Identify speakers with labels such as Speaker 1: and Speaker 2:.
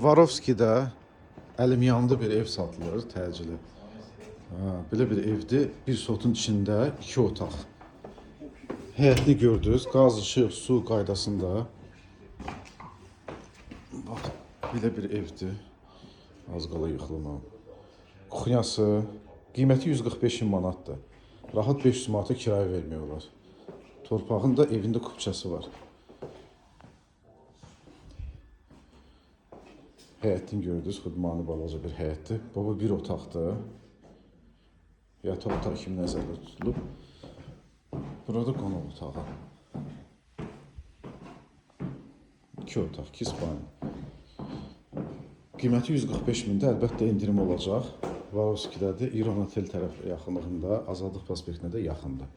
Speaker 1: Varovskidə əlimyanlı bir ev satılır təcili. Ha, belə bir evdir. Bir sotun içində iki otaq. Həyətini gördünüz. Qaz, işıq, su qaydasında. Bax, belə bir evdir. Az qala yıxılmam. Kuxnyası qiyməti 145 min manatdır. Rahat 500 manata kirayə vermək olar. Torpağın da evində kupçası var. Həyətini gördünüz, xudmanı balaca bir həyətdir. Baba bir otaqdır. Yataq otağı kimi nəzərdə tutulub. Burada qonaq otağı. İki otaq, iki spalni. Qiyməti 145 mindir, əlbəttə endirim olacaq. Varovskidədir, İran Otel tərəf yaxınlığında, Azadlıq prospektinə də yaxındır.